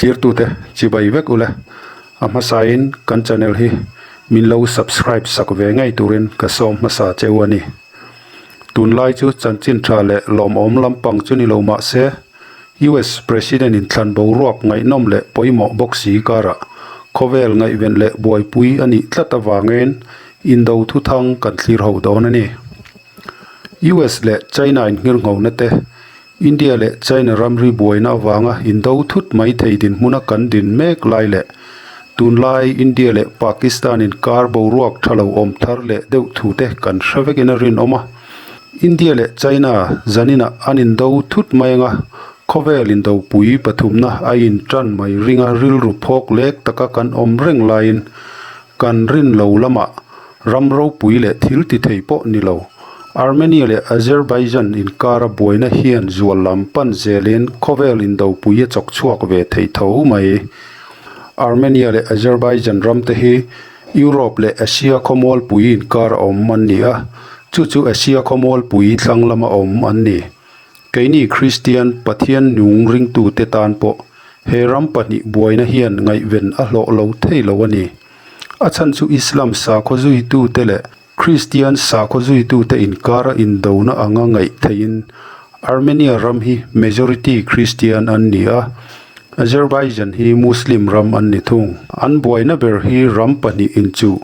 Thlirtute chibai vek ule, a hmasain kan channel hi min lo subscribe sak ve ngei turin ka sawm hmasa che u a ni. Tunlai chu chanchin tha leh lawmawm lampang chu ni lo mah se, US President in thlan boruak ngaihnawm leh pawimawh bawk si karah khawvel ngaihven leh buaipui a nih tlat avangin indo thuthang kan thlir ho dawn a ni. US leh China inngirnghona te, India leh China ramri buaina avanga indo thut mai thei dinhmuna kan din mek lai leh tunlai India leh Pakistan inkar boruak tha lo awm thar leh deuh thu te kan hre vekin a rinawm a. India leh China zaninah an indo thut mai anga khawvel indopui pathumna a intan mai ringa rilru phawk lek taka kan awm reng laiin Kan rin lo lamah ram ropui leh thil ti thei pawh ni lo. Armenia leh Azerbaijan inkara buaina hian zual lam pan zelin khawvel indopui a chawk chhuak ve thei tho mai. Armenia leh Azerbaijan ram te hi Europe leh Asia khawmualpui inkara awm an ni a, chu chu Asia khawmualpui thlang lama awm an ni. Keini Kristian Pathian nung ringtute tan pawh he ram pahnih buaina hian ngaihven a hlawh lo thei lo a ni. A chhan chu Islam sakhaw zuitute leh Kristian sakhaw zuitute inkara indona anga ngaih theihin Armenia ram hi majority Kristian an ni a, Azerbaijan hi Muslim ram an ni thung. An buaina ber hi ram pahnih inchuh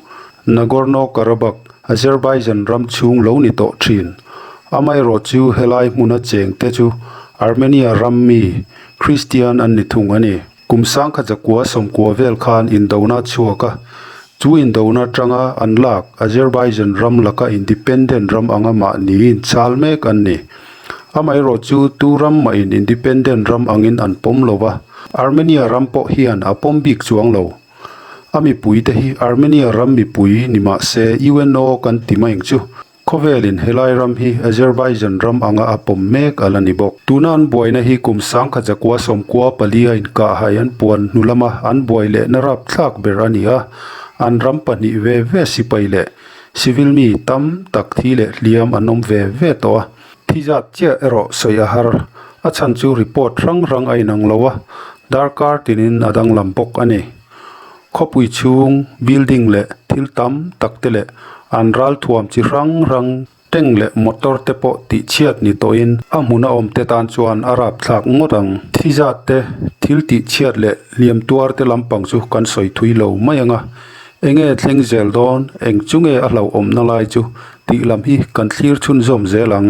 Nagorno-Karabakh, Azerbaijan ram chhung lo ni tawh thin. Amaherawh chu helai hmuna cheng te chu Armenia ram mi, Christian an ni thung a ni. Kum sangkhat zakua sawmkua vel khan indona a chhuak a, chu indona atanga an lak Azerbaijan ram laka independent ram anga mahni inchal mek an ni. Amaherawh chu tu ram mahin independent ram angin an pawm lo va, Armenia ram pawh hian a pawm bik chuang lo. A mipuite hi Armenia ram mipui ni mah se UNO kan ti mai ang chu. Khawvelin helai ram hi Azerbaijan ram anga a pawm mek a la ni bawk. Tuna an buaina hi kum sangkhat zakua sawmkua palia inkahhai an puan hnu lama an buai lehna rapthlak ber a ni a, an ram pahnih ve ve sipai leh civil mi tam tak thi leh hliam an awm ve ve tawh a. Thi zat chiah erawh sawi a har, a chhan chu report hrang hrang a inang lo a, darkar tinin a danglam bawk a ni. Khawpui chhung building leh thil tam tak te leh an ralthuam chi hrang hrang tank leh motor te pawh tih chhiat ni tawhin a hmun a awm te tan chuan a rapthlak ngawt ang. Thi zat te, thil tih chhiat leh hliam tuar te lampang chu kan sawi thui lo mai ang a, enge thleng zel dawn, eng chu nge a hlauhawmna lai chu tih lam hi kan thlir chhunzawm zel ang.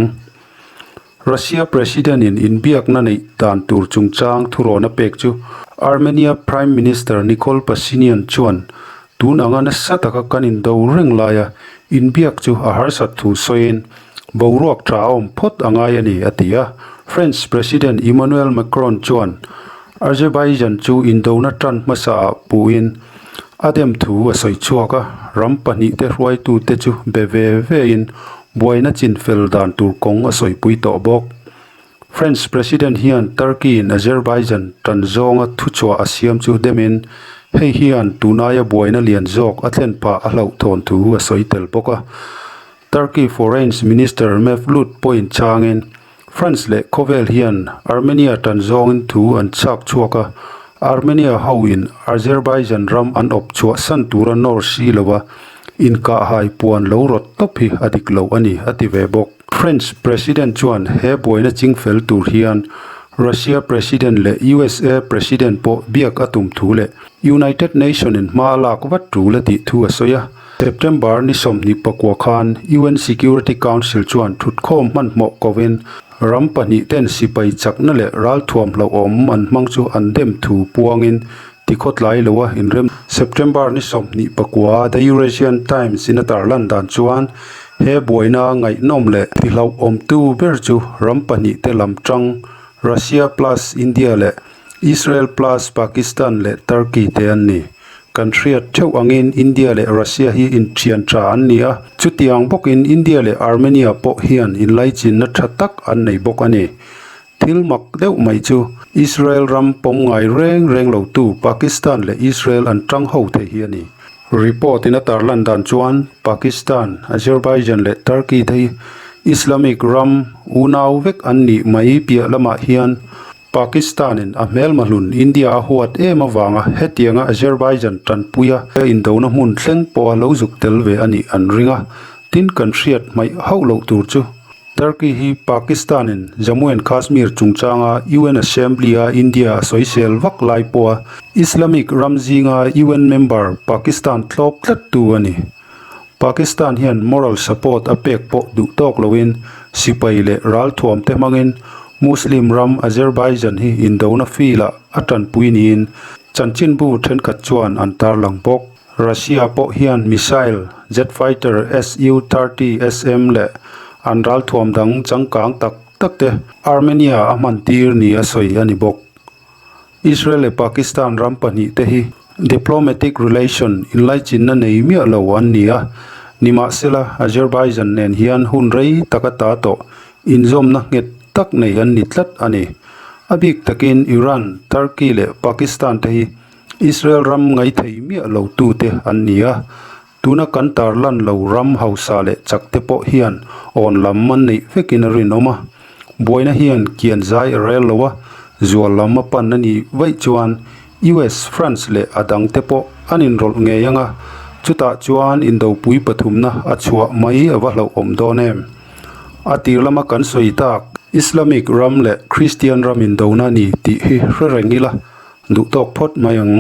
Russia President in inbiakna neih dan tur chungchang thurawn a pek chu Armenia Prime Minister Nikol Pashinyan chuan tun anga nasa taka kan indo reng laia inbiak chu a harsat thu sawiin boruak tha a awm phawt a ngai a ni a ti a. French President Emmanuel Macron chuan Azerbaijan chu indona tan hmasa ah puhin A dem thu a sawi chhuak a, ram pahnihte hruaitute chu be ve vein buaina chin fel dan tur kawng a sawipui tawh bawk. French President hian Turkey-in Azerbaijan tan zawnga thuchhuah a siam chu demin hei hian tunaia buaina lian zawk a thlen phah a hlauhthawn thu a sawi tel bawk a. Turkey Foreign Minister Mevlut pawhin changin France leh khawvel hian Armenia tan zawngin thu an chhak chhuak a, Armenia hoin Azerbaijan ram an awp chhuah san tura nawr si lova inkahhai puan lo rawt tawp hi a dik lo a ni, a ti ve bawk. French President chuan he buaina chingfel tur hian Russia President leh USA President pawh biak a tum thu leh United Nation in hma a lak vat tul a tih thu a sawi a. September ni 24 khan UN Security Council chuan thutkhawm hmanhmawh kovin ram pahnih ten sipai chakna leh ralthuam hlauhawm an hmang chu an dem thu puangin tikhawtlai loa inrem September ni 24 The Eurasian Times in a tarlan dan chuan he buaina ngaihnawm leh tihlauhawmtu ber chu ram pahnih te lam tang Russia plus India leh Israel plus Pakistan leh Turkey te an ni. Kan hriat theuh angin India leh Russia hi inthian tha an ni a, chutiang bawkin India leh Armenia pawh hian inlaichinna tha tak an nei bawk a ni. Thil mak deuh mai chu Israel ram pawm ngai reng reng lotu Pakistan leh Israel an tang ho thei hi a ni. Report in a tarlan dan chuan Pakistan, Azerbaijan leh Turkey te hi Islamic ram unau vek an nih mai piah lamah hian. Pakistan-in a hmelma hlun India a huat em avanga hetianga Azerbaijan tanpuia indona hmun thleng pawha lo zuk tel ve a nih an ring a, tin kan hriat hmaih hauh loh tur chu Turkey hi Pakistan-in Jammu and Kashmir chungchanga UN Assembly-a India a sawisel vak lai pawha Islamic ram zinga UN member Pakistan tlawp tlattu a ni. Pakistan hian moral support a pek pawh duh tawk loin sipai leh ralthuam te hmangin Muslim ram Azerbaijan hi indona field-ah a tanpui niin chanchinbu thenkhat chuan an tarlang bawk. Russia pawh hian missile, jet fighter Su-30 SM leh an ralthuam dang changkang tak tak te Armenia a hman tir ni a sawi a ni bawk. Israel leh Pakistan ram pahnih te hi diplomatic relation inlaichinna nei miah lo an ni a, nimahsela Azerbaijan nen hian hun rei tak ata tawh inzawmna nghet tak nei an ni tlat a ni. A bik takin Iran, Turkey leh Pakistan te hi Israel ram ngaithei miah lo tute an ni a, Tuna kan tarlan lo ram hausa leh chak te pawh hian awn lam an neih vekin a rinawm a. Buaina hian kian zai a rel lo a, zual lam a pan a nih vaih chuan US, France leh a dang te pawh an inrawlh ngei ang a, chutah chuan indopui pathumna a chhuah mai a va hlauhawm dawn em? A tir lama kan sawi tak Islamic ram leh Christian ram indona a ni tih hi hre reng ila duhtawk phawt mai ang.